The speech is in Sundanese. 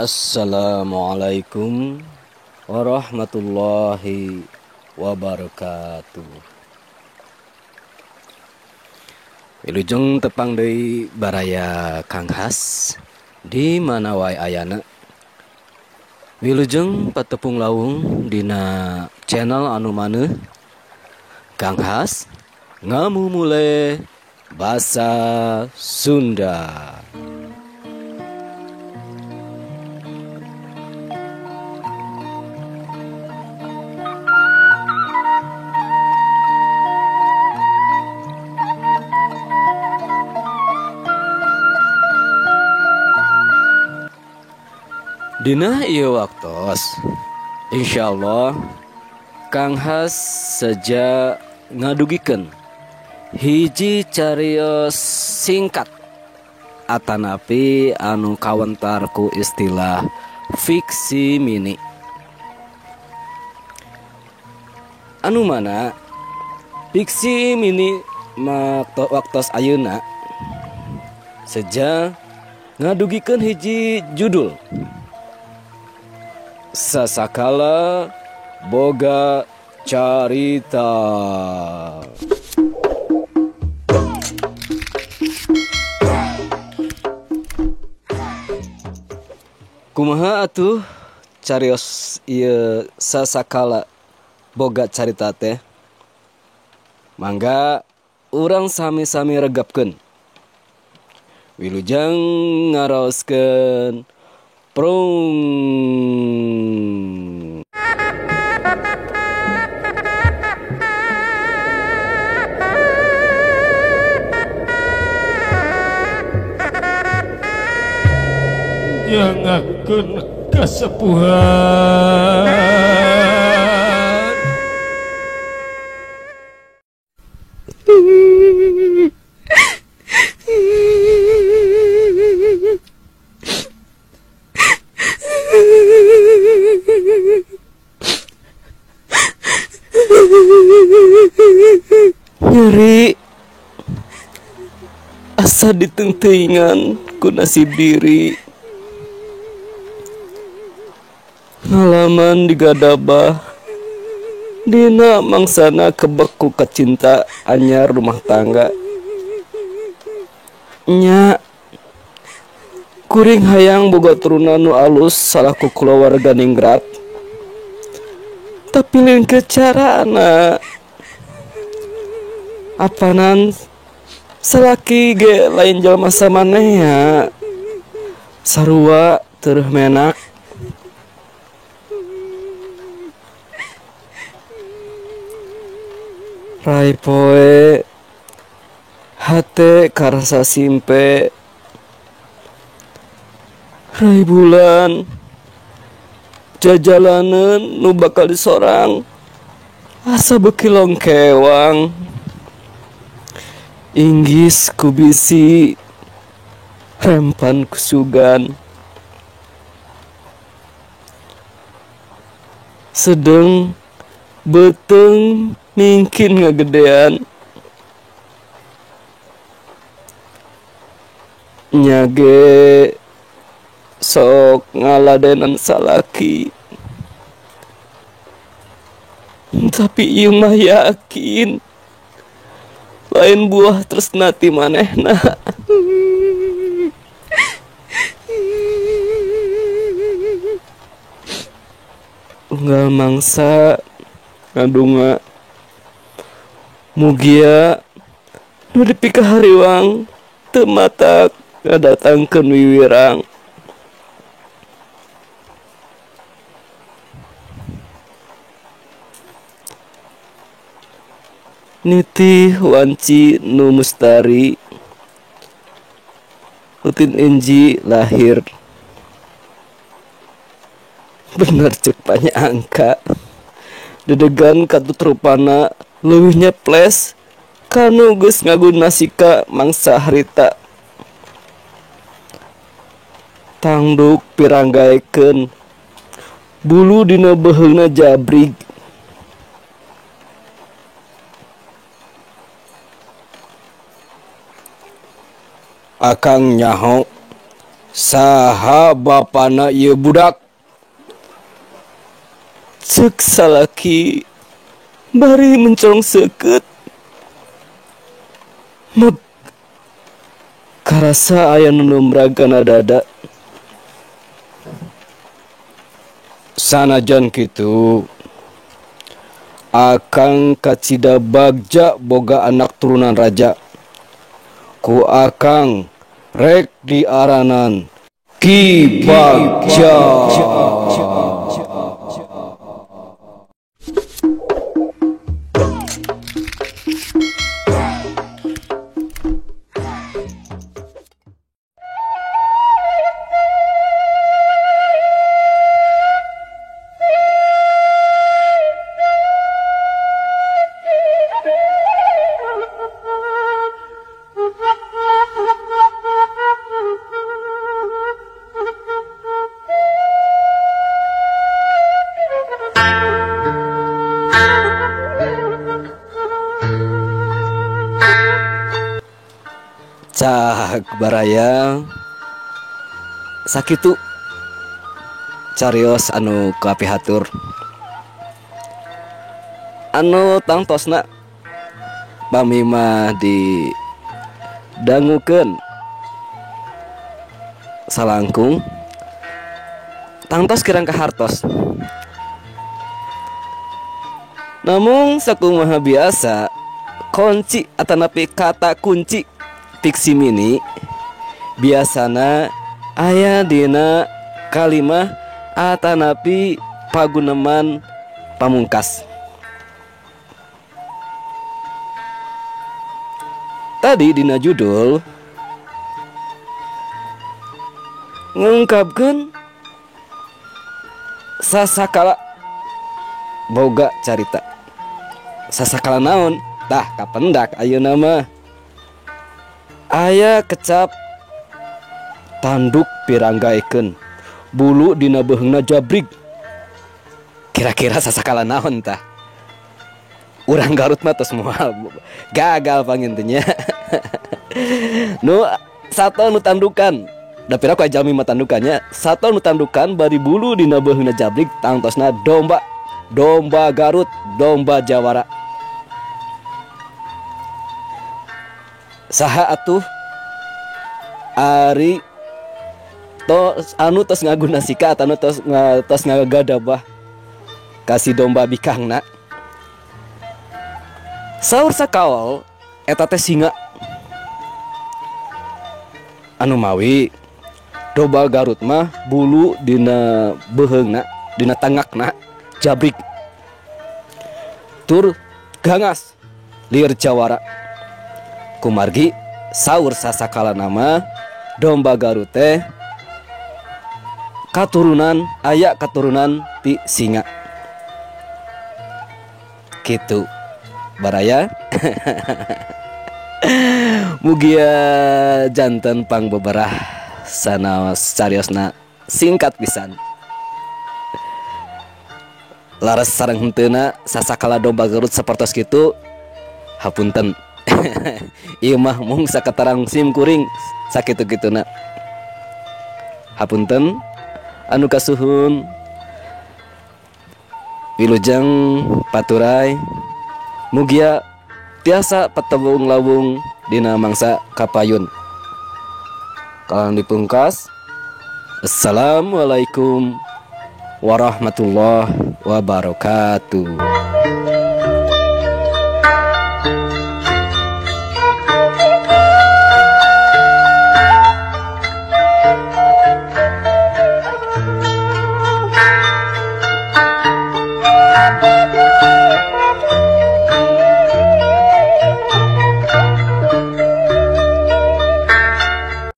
Assalamualaikum warahmatullahi wabarakatuh. Wilujeng tepang deui baraya Kang Has di mana wae ayana. Wilujeng patepung lawung dina channel anu maneuh Kang Has ngamumule basa Sunda. Dina ieu waktos, insyaallah Kang Has seja ngadugikeun hiji carios singkat atanapi anu kawentar ku istilah fiksi mini. Anu mana fiksi mini waktos ayeuna seja ngadugikeun hiji judul Sasakala Boga Carita. Kumaha atuh carios ieu Sasakala Boga Carita teh? Mangga urang sami-sami regapkeun. Wilujeng ngaraoskeun prung. Nyangakeun kasepuhan. Nyeri asa ditengteuingan ku nasib diri, ngalaman digadabah dina mangsana kebeku kecinta anyar rumah tangga. Nya kuring hayang boga turunan nu alus salaku kulawarga ningrat, tapi lain kecarana. Apanan salaki ge lain jalma samaneh sarua tereuh menak. Rai poe hate karasa simpe, rai bulan jajalaneun nu bakal disorang asa beuki longkewang. Inggis kubisi rempan kusugan, sedeng beteng mingkin ngagedean. Nyage sok ngaladenan salaki, tapi ieu mah yakin lain buah tresna ti manehna. Unggal mangsa ngadunga mugia nu dipikahariwang teu matak ngadatangkeun wiwirang. Nitih wanci nu mustari rutin inji lahir. Bener cek angka dedegan katut rupana leuwih nyeples kanu geus ngagunasika mangsa harita. Tangduk piranggaekeun bulu dina beuheungna jabrig. Akang nyaho Saha bapana ieu budak? Ceuk salaki bari mencorong seukeut. Meg karasa aya nu numbrag kana dada. Sanajan kitu, akang kacida bagja boga anak turunan raja. Ku akang rek diaranan Ki Bagja. Cak baraya sakitu carios anu kapihatur anu tangtosna pami mah didangukeun salangkung tangtos kirang kahartos. Namung sakumaha biasa kunci atanapi kata kunci fiksi mini biasana aya dina kalimah atanapi paguneman pamungkas. Tadi dina judul ngungkapkeun sasakala boga carita. Sasakala naon? Tah kapendak ayeuna mah. Aya kecap tanduk piranggaekeun, bulu dina beuheungna jabrig. Kira-kira sasakala naon tah? Urang Garut mah tos moal gagal pangintennya. Nu sato nu tandukan, da pira ku jalmi mah tandukannya. Sato nu tandukan bari bulu dina beuheungna jabrig tangtosna domba, domba Garut, domba Jawara. Saha atuh ari tos anu tos ngaguna sika anu tos tos ngagadabah kasih domba bikangna. Saur sakawal eta teh singa. Anu mawi domba Garut mah bulu dina beuheungna, dina tangakna jabrik. Tur gangas lieur jawara. Kumargi saur sasakala nama domba Garut teh katurunan aya katurunan ti singa. Kitu baraya. Mugia janten pangbeberah sanaos cariosna singkat pisan. Laras sareng henteuna sasakala domba Garut sapertos kitu hapunten. Ieu mah mung sakatarang sim kuring sakitu-kituna. Hapunten anu kasuhun. Wilujeng paturai mugia tiasa patebung lawung dina mangsa kapayun. Kalang dipungkas. Assalamualaikum warahmatullahi wabarakatuh.